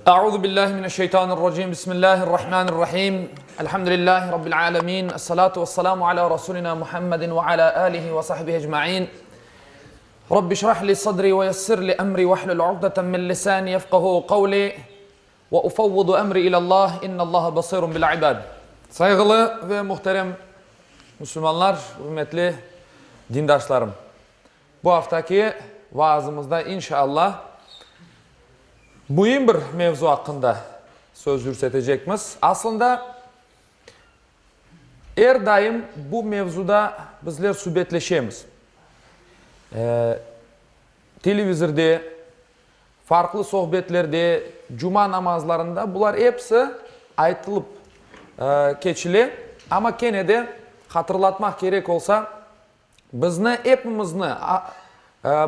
Euzu billahi mineşşeytanirracim. Bismillahirrahmanirrahim. Elhamdülillahi rabbil alamin. Esselatu vesselamu ala rasulina Muhammedin ve ala alihi ve sahbihi ecmaîn. Rabbi şrah li sadri ve yessir li emri vehlul uqdeten min lisani yefqahu qavli ve ufevvidu emri ilallah innallaha basirun bil ibad. Sayğılı ve muhterem musulmanlar, ürmetli dindaşlarım. Bu aftaki vaazımızda inşallah müim bir mevzu aqqında söz yürsetecekmiz. Aslında er daim bu mevzuda bizler subetleşemiz. Televizorde, farqlı sohbetlerde, cuma namazlarında bular episi aytılıp keçile, amma kene de hatırlatmaq kerek olsa, Bizni epimizni,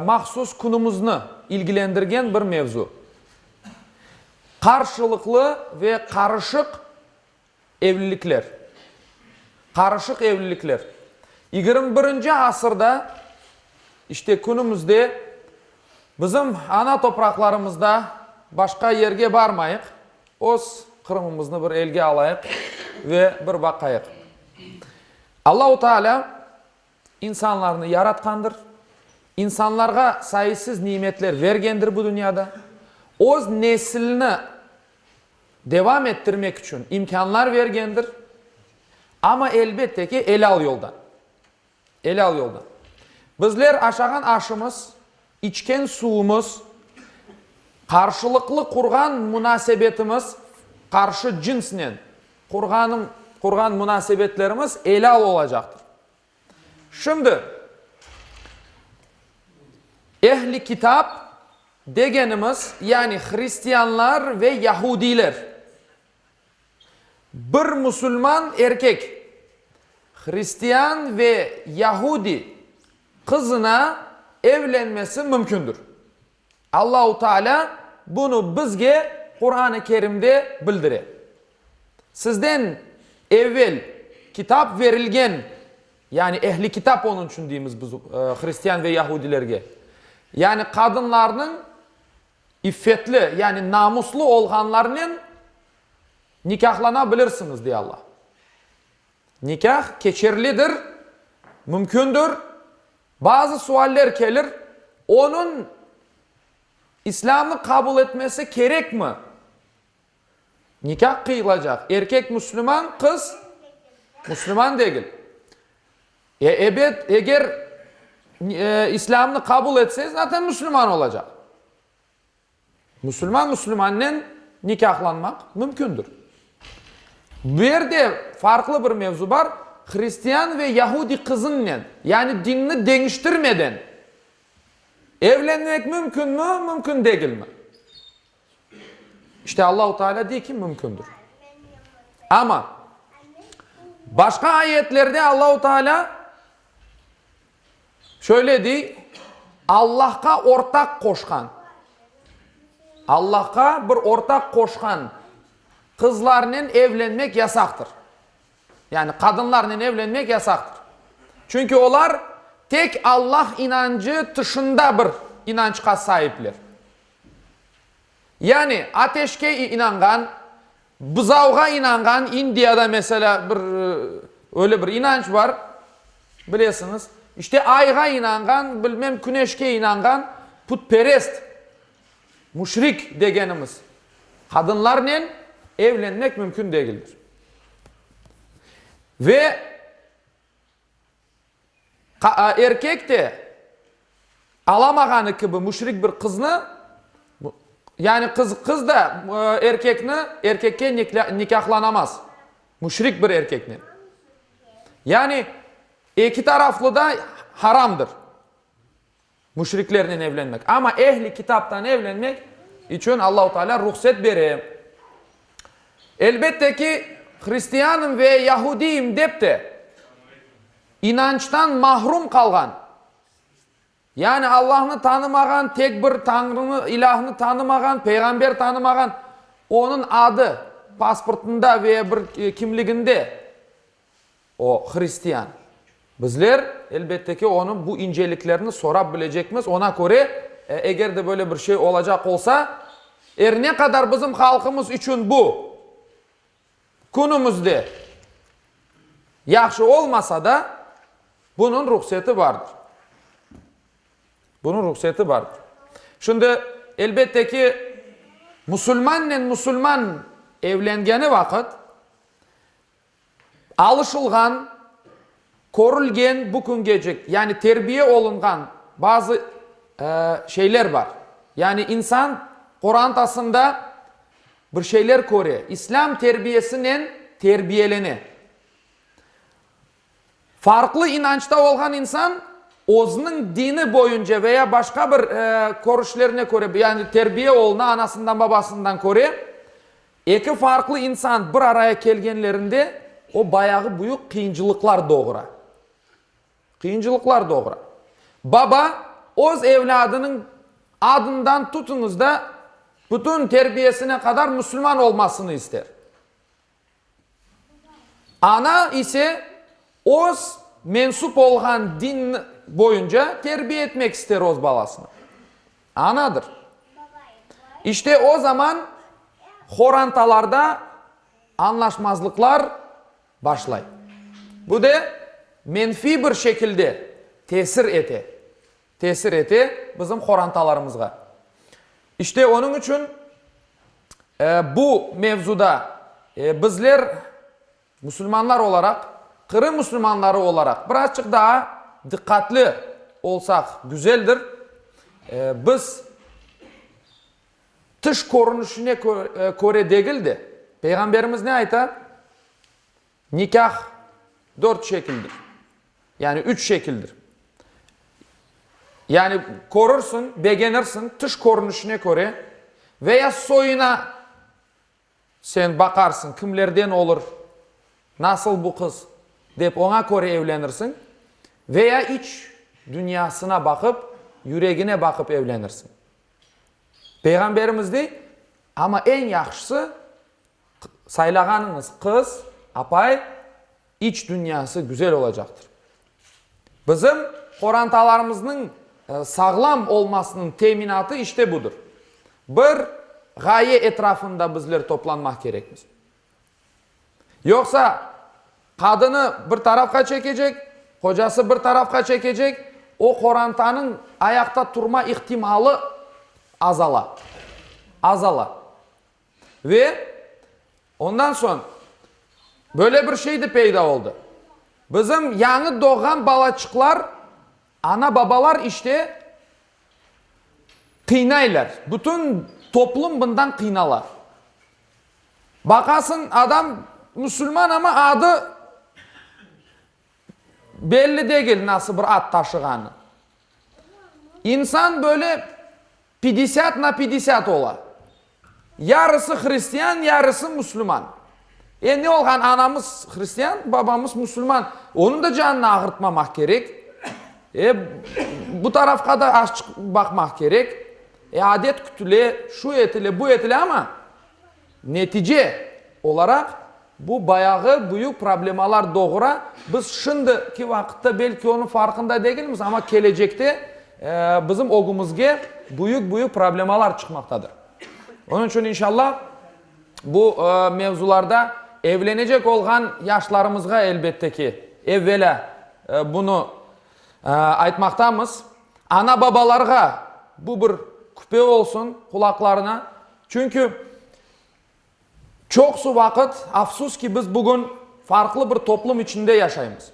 mahsus künümizni ilgilendirgen bir mevzu. Qarşılıqlı ve qarışıq evlilikler. Qarışıq evlilikler. 21-nci asırda, işte künümizde bizim ana topraqlarımızda, başqa yerge barmayıq, öz Qırımımıznı bir elge alayıq ve bir baqayıq. Allahu Teala insanlarnı yaratqandır, insanlarğa sayısız nimetler vergendir bu dünyada, öz neslini devam ettirmek içün imkânlar vergendir, amma elbette ki, elâl yoldan. Elâl yoldan. Bizler aşağan aşımız, içken suvumız, qarşılıqlı qurğan munasebetimiz qarşı cınsnen qurğanım, qurğan munasebetlerimiz elâl olacaqtır. Şimdi, Ehl-i Kitap degenimiz, yani hristianlar ve yahudiyler, bir musulman erkek hristian ve yahudi qızına evlenmesi mümkündür. Allahu Teala bunı bizge Quran-ı Kerimde bildire. Sizden evel kitap verilgen, yani ehli kitap onıñ içün deymiz biz hristian ve yahudilerge, yani qadınlarnıñ iffetli, yani namuslı olğanlarnen nikâhlana bilirsiñiz, dey Alla. Nikâh keçerlidir, mümkündir. Bazı sualler kelir, onıñ İslâmnı qabul etmesi kerekmi? Nikâh qıyılacaq, erkek müslüman, qız müslüman degil. E, ebet, eger İslâmnı qabul etse, zaten müslüman olacaq. Müslüman müslümannen nikâhlanmaq mümkündür. Bu yerde farqlı bir mevzu bar, hristian ve yahudi qızınnen, yani dinni deñiştirmeden evlenmek mümkünmi, mümkün degilmi? İşte Allahu Teala dey ki, mümkündür. Amma başqa ayetlerde Allahu Teala şöyle dey, Allahqa ortaq qoşqan, Allahqa bir ortaq qoşqan qızlarnen evlenmek yasaqtır. Yani qadınlarnen evlenmek yasaqtır. Çünki olar tek Allah inancı tışında bir inançqa saipler. Yani ateşke inanğan, buzavğa inanğan, İndiyada meselâ bir öyle bir inanç bar, bilesiñiz, işte ayğa inanğan, bilmem küneşke inanğan putperest, müşrik degenimiz qadınlarnen evlenmek mümkün degildir. Ve Erkek de alamağanı kibi müşrik bir qıznı, yani qız, qız da erkekni, erkekke nikâhlanamaz, müşrik bir erkeknen. Yani eki taraflı da haramdır. Müşriklernen evlenmek. Amma ehli kitaptan evlenmek içün Allahu Teala ruhset bere. Elbette ki, hristianım ve yahudiyim dep de inançtan mahrum qalğan, yani Allahnı tanımağan, tek bir Tañrını, İlahnı tanımağan, peyğamber tanımağan, onıñ adı pasportında ve bir kimliginde O, hristian. Bizler, elbette ki, onıñ bu inceliklerini sorap bilecekmiz, oña köre, eger de böyle bir şey olacaq olsa, Er ne qadar bizim halqımız içün bu künümizde yahşı olmasa da, bunıñ ruhseti bardır. Bunıñ ruhseti bardır. Şimdi, elbette ki, musulmannen musulman evlengeni vaqıt, Alışılğan, körülgen bu küngecik, yani terbiye olunğan bazı şeyler bar. Yani insan qorantasında bir şeyler köre, İslâm terbiyesinen terbiyelene. Farqlı inançta olğan insan özüniñ dini boyunca veya başqa bir körüşlerine köre, yani terbiye oluna anasından babasından köre, Eki farqlı insan bir araya kelgenlerinde o bayağı büyük qıyıncılıqlar doğura. Qıyıncılıqlar doğura. Baba öz evlâdınıñ adından tutuñız da bütün terbiyesine qadar musulman olmasını ister. Ana ise öz mensup olğan din boyunca terbiye etmek ister öz balasını. Anadır. İşte o zaman horantalarda añlaşmazlıqlar başlay. Bu de menfiy bir şekilde tesir ete, tesir ete bizim horantalarımızğa. İşte onıñ içün bu mevzuda bizler Musulmanlar olaraq, Qırım musulmanları olaraq birazçıq daa diqqatli olsaq güzeldir. Biz tış körünişine köre degil de, Peyğamberimiz ne ayta? Nikâh dört şekildir, yani üç şekildir. Yani körürsiñ, begenirsiñ tış körünişine köre veya soyuna Sen baqarsıñ, kimlerden olur, nasıl bu qız, dep oña köre evlenirsiñ, veya iç dünyasına baqıp, yüregine baqıp evlenirsiñ. Peyğamberimiz dey, amma eñ yahşısı, saylağanıñız qız, apay, İç dünyası güzel olacaqtır. Bizim qorantalarımıznıñ sağlam olmasınıñ teminatı işte budır. Bir ğaye etrafında bizler toplanmaq kerekmiz. Yoqsa qadını bir tarafqa çekecek, qocası bir tarafqa çekecek, o qorantanıñ ayaqta turma ihtimalı azala. Azala. Ve ondan soñ böyle bir şey de peyda oldı. Bizim yañı doğğan balaçıqlar, ana-babalar işte qıynaylar. Bütün toplum bundan qıynala. Baqasıñ, adam musulman, amma adı belli degil, nasıl bir ad taşığanı. İnsan böyle Pidesât na pidesât ola. Yarısı hristian, yarısı musulman. E, ne olğan, anamız hristian, babamız musulman. Onıñ da canını ağırtmamaq kerek. E, bu tarafqa da azçıq baqmaq kerek. E, adet kütüle, şu etile, bu etile, amma netice olaraq bu bayağı büyük problemalar doğura. Biz şimdiki vaqıtta belki onıñ farqında degilmiz, amma kelecekte bizim ögümizge büyük-büyük problemalar çıqmaqtadır. Onıñ içün, inşallah, bu mevzularda evlenecek olğan yaşlarımızğa, elbette ki, evvelâ bunı aytmaqtamız. Ana-babalarğa bu bir küpe olsun qulaqlarına, çünki Çoqusı vaqıt, afsus ki, biz bugün farqlı bir toplum içinde yaşaymız.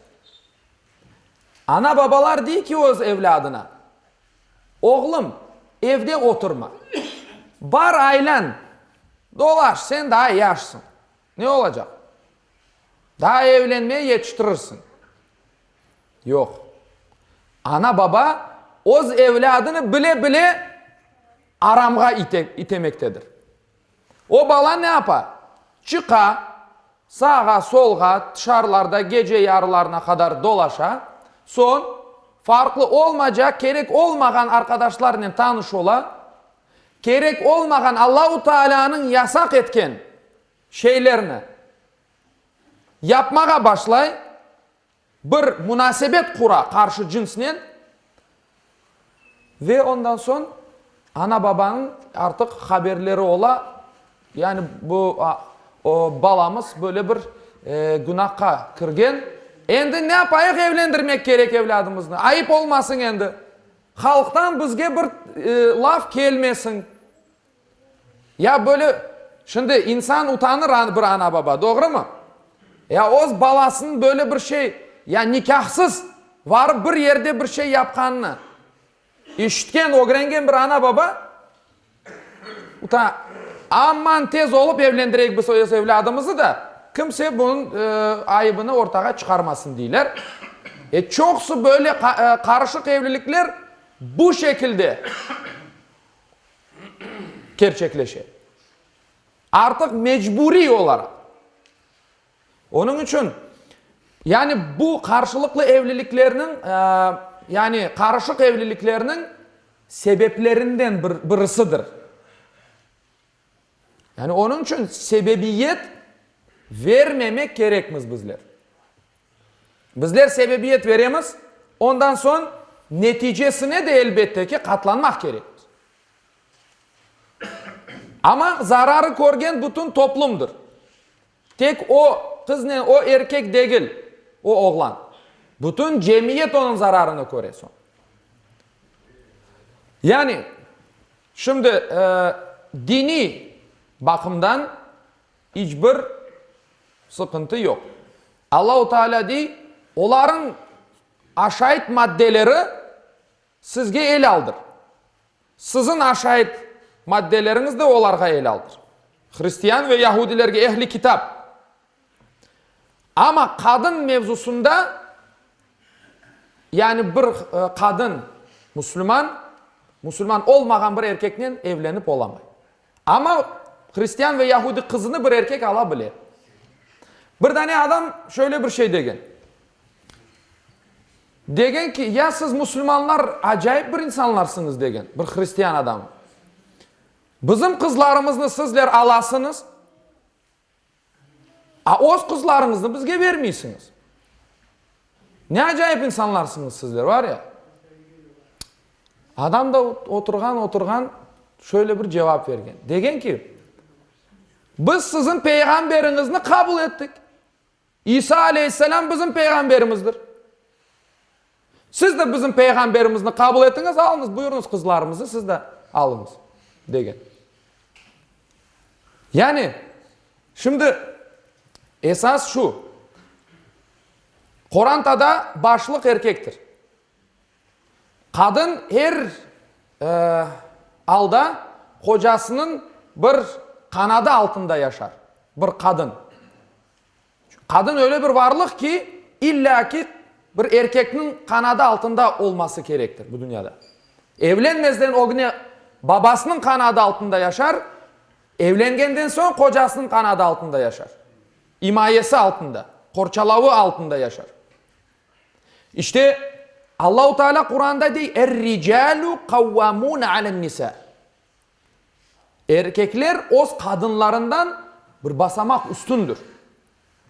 Ana-babalar dey ki öz evlâdına, Oğlum, evde oturma, bar aylan, dolaş, sen daa yaşsıñ, ne olacaq? Daa evlenmeye yetiştirirsiñ. Yoq. Ana-baba öz evlâdını bile-bile aramğa itemektedir. O bala ne yapa? Çıqa, sağğa, solğa, tışarılarda gece yarılarına qadar dolaşa, soñ farqlı olmaca, kerek olmağan arqadaşlarnen tanış ola, kerek olmağan Allahu Taalânıñ yasaq etken şeylerni yapmağa başlay, bir munasebet qura qarşı cınsnen ve ondan soñ. Ana-babanıñ artıq haberleri ola, yani bu balamız böyle bir günahqa kirgen. Endi ne yapayıq, evlendirmek kerek evlâdımıznı, ayıp olmasın endi, halqtan bizge bir laf kelmesin. Ya böyle, şimdi insan utanır bir ana-baba, doğrumı? Ya öz balasınıñ böyle bir şey, ya nikâhsız varıp bir yerde bir şey yapqanını İşitken, ögrengen bir ana-baba, uta, aman tez olıp evlendireyik biz öz evlâdımızı da, kimse bunıñ ayıbını ortağa çıqarmasın, deyler. E, çoqusı böyle qarışıq evlilikler bu şekilde kerçekleşe. Artıq mecburiy olaraq. Onıñ içün, yani bu qarşılıqlı evliliklerniñ, yani qarışıq evliliklerniñ sebeplerinden bir birisidir. Yani onıñ içün sebebiyet vermemek kerekmiz bizler. Bizler sebebiyet veremiz, ondan soñ neticesine de elbette ki qatlanmaq kerekmiz. Amma zararı körgen bütün toplumdır. Tek o qıznen o erkek degil, o oğlan. Bütün cemiyet onıñ zararını köre soñ. Yani, şimdi diniy baqımdan iç bir sıqıntı yoq. Allahu Teala dey, olarıñ aşayt maddeleri sizge elâldır. Siziñ aşayt maddeleriñiz de olarğa elâldır. Hristiyan ve yahudilerge, ehli kitap. Amma qadın mevzusında, yani bir qadın musulman, musulman olmağan bir erkeknen evlenip olamay. Amma hristiyan ve yahudi qızını bir erkek ala bile. Bir dane adam şöyle bir şey degen. Degen ki, ya siz musulmanlar acayip bir insanlarsıñız, degen bir hristiyan adamı. Bizim qızlarımıznı sizler alasıñız, a öz qızlarıñıznı bizge vermeysiñiz. Ne acayip insanlarsıñız sizler, var ya. Adam da oturğan, oturğan, şöyle bir cevap bergen. Degen ki, biz siziñ peyğamberiñizni qabul ettik. İsa aleyhisselâm bizim peyğamberimizdir. Siz de bizim peyğamberimizni qabul etiñiz, alıñız, buyurıñız qızlarımızı siz de alıñız, degen. Yani, şimdi esas şu, qorantada başlıq erkektir. Qadın er alda qocasınıñ bir qanadı altında yaşar, bir qadın. Qadın öyle bir varlıq ki, illâ ki bir erkekniñ qanadı altında olması kerektir bu dünyada. Evlenmezden ögüne babasınıñ qanadı altında yaşar, evlengenden soñ qocasınıñ qanadı altında yaşar. İmayesi altında, qorçalavı altında yaşar. İşte, Allahu Teala Quranda dey, Er-ricalu qavvamune alen-nisa. Erkekler öz qadınlarından bir basamaq üstündir.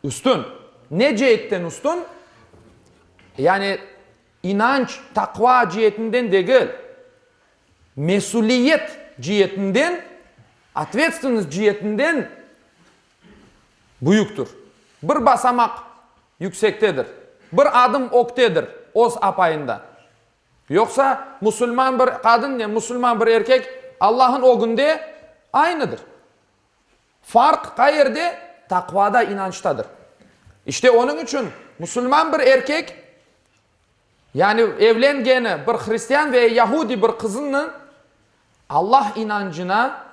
Üstün. Ne ceetten üstün? Yani, inanç, taqva ceetinden degil, mesüliyet ceetinden, otvetstvennost ceetinden büyüktir. Bir basamaq yüksektedir, bir adım ögtedir öz apayından. Yoqsa, musulman bir qadınnen musulman bir erkek Allah'ın ögünde aynıdır. Farq qayerde? Taqvada, inançtadır. İşte onıñ içün musulman bir erkek, yani evlengeni bir hristian veya yahudi bir qızınnen Allah inancına,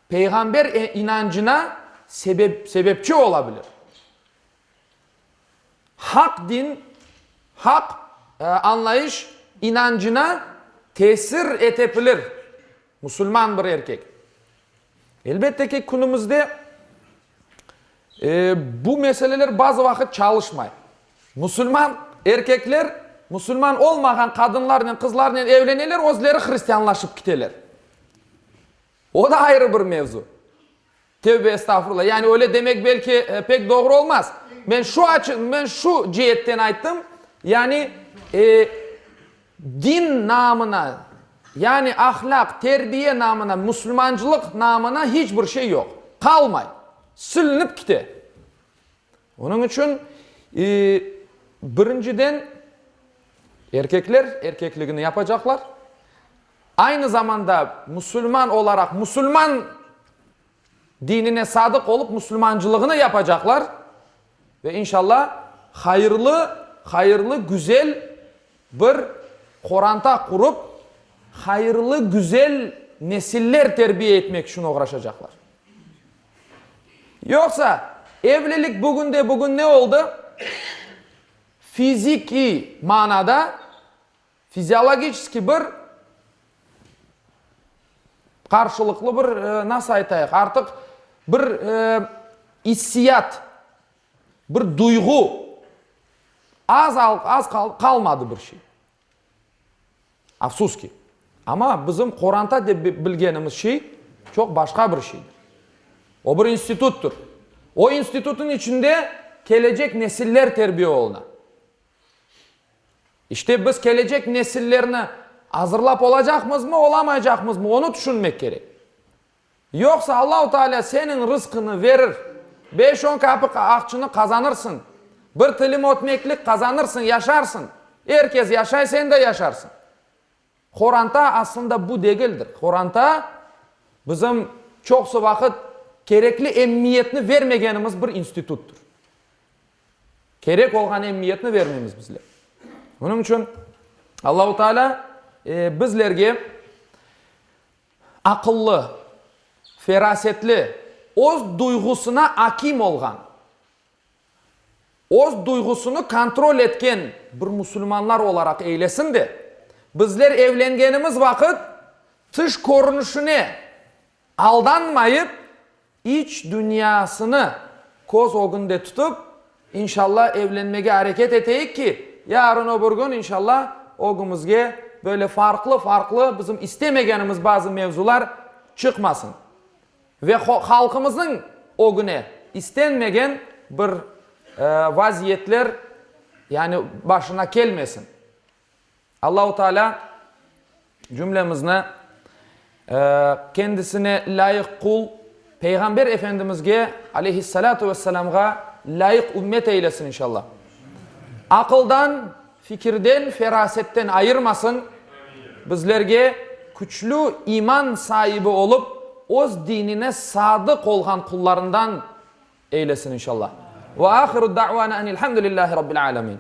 peyğamber inancına sebep, sebepçi ola bilir. Haq din, haq añlayış inancına tesir etepilir musulman bir erkek. Elbette ki, künümizde bu meseleler bazı vaqıt çalışmay. Musulman erkekler musulman olmağan qadınlarnen, qızlarnen evleneler, özleri hristianlaşıp kiteler. O da ayrı bir mevzu. Tevbe estağfurullah. Yani öyle demek belki pek doğru olmaz. Men şu açı, men şu ceetten ayttım, yani e, din namına. Yani ahlâq, terbiye namına, musulmancılıq namına hiç bir şey yoq. Qalmay. Silinip kite. Onıñ içün, birinciden, erkekler erkekligini yapacaqlar. Aynı zamanda musulman olaraq musulman dinine sadıq olıp musulmancılığını yapacaqlar ve inşallah hayırlı, hayırlı, güzel bir qoranta qurıp, hayırlı, güzel nesiller terbiye etmek içün oğraşacaqlar. Yoqsa, evlilik bugünde bugün ne oldı? Fizikiy manada, fiziologiçeskiy bir qarşılıqlı bir, nasıl aytayıq, artıq bir issiyat, bir duyğu az, az qalmadı bir şey. Afsus ki. Amma bizim qoranta dep bilgenimiz şey çoq başqa bir şeydir. O bir instituttır. O institutnıñ içinde kelecek nesiller terbiye oluna. İşte biz kelecek nesillerni azırlap olacaqmızmı, olamaycaqmızmı, onı tüşünmek kerek. Yoqsa Allahu Teala seniñ rızqını verir, beş-on kapik aqçını qazanırsıñ, bir tilim ötmeklik qazanırsıñ, yaşarsıñ. Er kes yaşay, sen de yaşarsıñ. Qoranta aslında bu degildir. Qoranta, bizim çoqusı vaqıt kerekli emmiyetni vermegenimiz bir instituttır. Kerek olğan emmiyetni vermeymiz bizler. Bunıñ içün Allahu Teala bizlerge aqıllı, ferasetli, öz duyğusına akim olğan, öz duyğusını kontrol etken bir musulmanlar olaraq eylesin de, bizler evlengenimiz vaqıt tış körünişine aldanmayıp, İç dünyasını köz ögünde tutıp, inşalla, evlenmege areket eteyik ki, yarın öbür kün, inşalla, ögümizge böyle farqlı-farqlı, bizim istemegenimiz bazı mevzular çıqmasın. Ve halqımıznıñ ögüne istenmegen bir vaziyetler, yani başına kelmesin. Allahu Teala cümlemizni kendisine lâyıq qul, Peyğamber Efendimizge, aleyhissalâtu vesselâmğa, lâyıq ümmet eylesin inşallah. Aqıldan, fikirden, ferasetten ayırmasın, bizlerge küçlü iman saibi olıp, öz dinine sadıq olğan qullarından eylesin inşallah. Ve ahiru da'vana enilhamdülillahi rabbil alemin.